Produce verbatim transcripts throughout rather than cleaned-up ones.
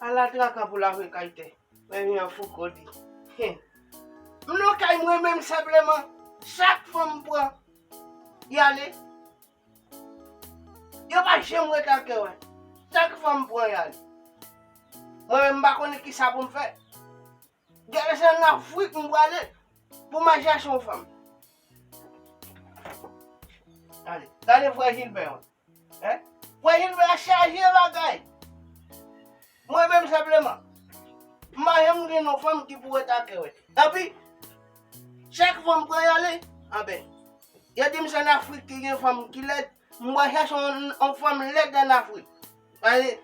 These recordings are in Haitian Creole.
Ala traka pou lave kay tè. Men yon fou kodi. Hen. M nan kay mwen menm senpleman. Chak fwa m pran, y ale. Yo pa janm ret ak kè wè. Chak fwa m pran, y ale. Mwen menm m pa konnen kisa pou m fè. Gade se an Afrik m prale pou m al chache yon fanm. Gade, gade frè Jilbè, wi. Hein? Frè Jilbè a chaje bagay. Mwen menm senpleman. M pa janm gen yon fanm ki pou ret ak kè wè. Epi, chak fwa m pran y ale, anben, yo di m se an Afrik ki gen fanm ki lèd, m pral chache yon, yon fanm lèd an Afrik. Paske,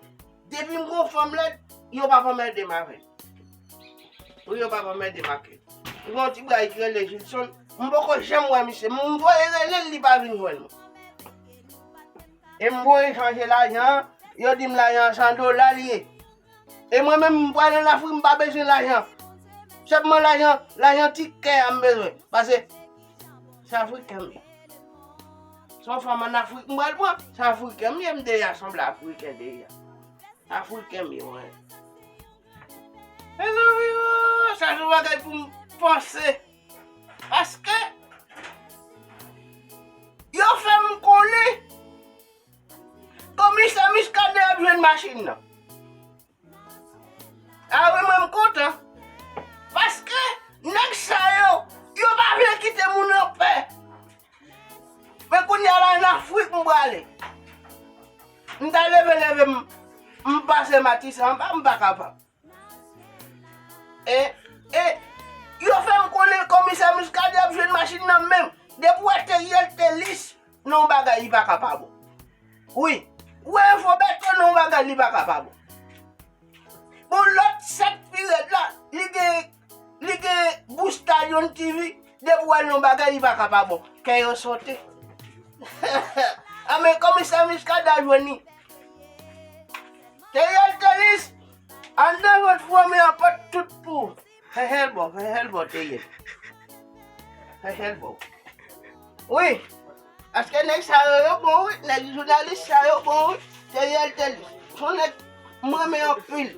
depi m gen yon fanm lèd, yo p ap anmède m avè l. Wi, yo p ap anmède m ak li. Li gen yon ti bray ki rele Jilson, m poko janm wè misye. M voye rele l, li pa vin jwenn mwen. E m voye chanje lajan an, yo di m lajan an san dola li ye. E mwen menm, m pral an Afrik, m pa bezwen lajan. Sèlman lajan, lajan ti kè a m bezwen. Paske se afriken m ye. Se yon fanm an Afrik m pral pran, se afriken m ye, m deja sanble afriken deja. Afriken m ye, mwen. Mezanmi, o, sa se yon bagay pou m panse. Paske yo fè m konnen Komisè Muscadin ap jwenn machin nan. A wi, mwen m kontan. Paske nèg sa yo, yo pa vle kite moun anpè. Men kounye a la, an Afrik m prale. M ta leve, leve, m, m pase Matisan anba, m pa kapab. E, e, yo fè m konnen Komisè Muscadin ap jwenn machin nan menm. Depi w wè Teriel Telis nan yon bagay, li pa ka pa bon. Wi, w wè Enfo Beto nan yon bagay, li pa ka pa bon. Bon, lòt sèk pi rèd la, li gen, li gen Bouch Stalyon T V, depi w wè l nan yon bagay, li pa ka pa bon. Kè yo sote. A men Komisè Muscadin jwenn li. Teriel Telis, anndan vant fòme an pot tout pou ou. Fè hèl bò, fè hèl bò, Teriel. Fè hèl bò. Wi, paske nèg sa yo, yo bon, wi. Nèg jounalis sa yo bon, wi. Teriel Telis. Se yon nèg mwen renmen anpil.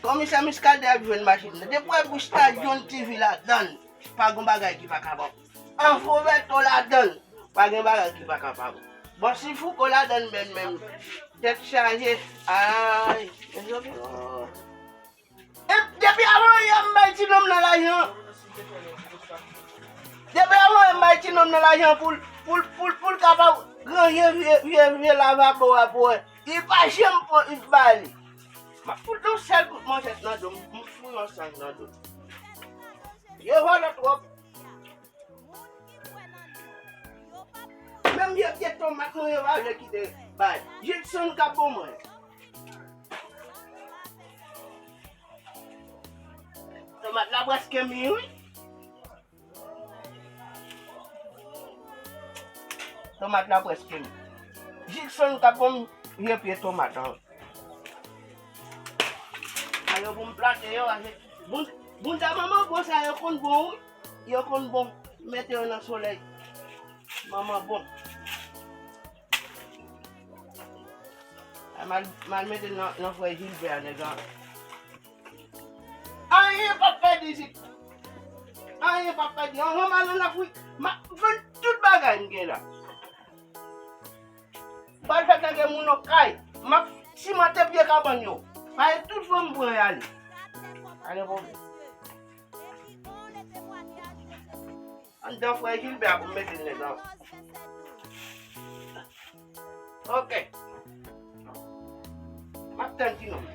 Komisè Muscadin ap jwenn machin nan. Depi w wè Bouch Stalyon T V ladan l, pa gen bagay ki pa ka bon. Enfo Beto ladan l, pa gen bagay ki pa ka pa bon. Bon, si Fouco ladan l menm, menm, tèt chaje, ay, mezanmi, o. E depi avan yè m bay ti nonm nan lajan. Depi avan yè m bay ti nonm nan lajan pou l, pou l, pou l, pou l kapab ranje vye, vye, vye lavabo a pou wè. Li pa janm pran, li pa li. M ap fout yon sèl kout manchèt nan do m, m fout yon sèl nan do m. Yo vòlè twòp. Menm vye, vye tomat mwen yo pa vle kite bay. Jilson k ap bon mwen. Tomat la prèske mi, wi. Tomat la prèske mi. Jilson k ap bon vye pye tomat an. A yo pou m plante yo, a se boun, bounda manman bon sa yo konn bon, wi. Yo konn bon. Mete yo nan solèy. Manman bon. A, m al, m al mete nan, nan frè Jilbè a, nèg an. Anyen p ap pèdi isit. Anyen p ap pèdi. Anvan m al an Afrik, m ap vann tout bagay m gen la. M pral fè tanke moun Okay. M ap simante pye kabann yo. Paske tout fwa m pran y ale. Pa gen pwoblèm. Anndan frè Jilbè a pou m mete nèg la. Ok. M ap tann ti nonm.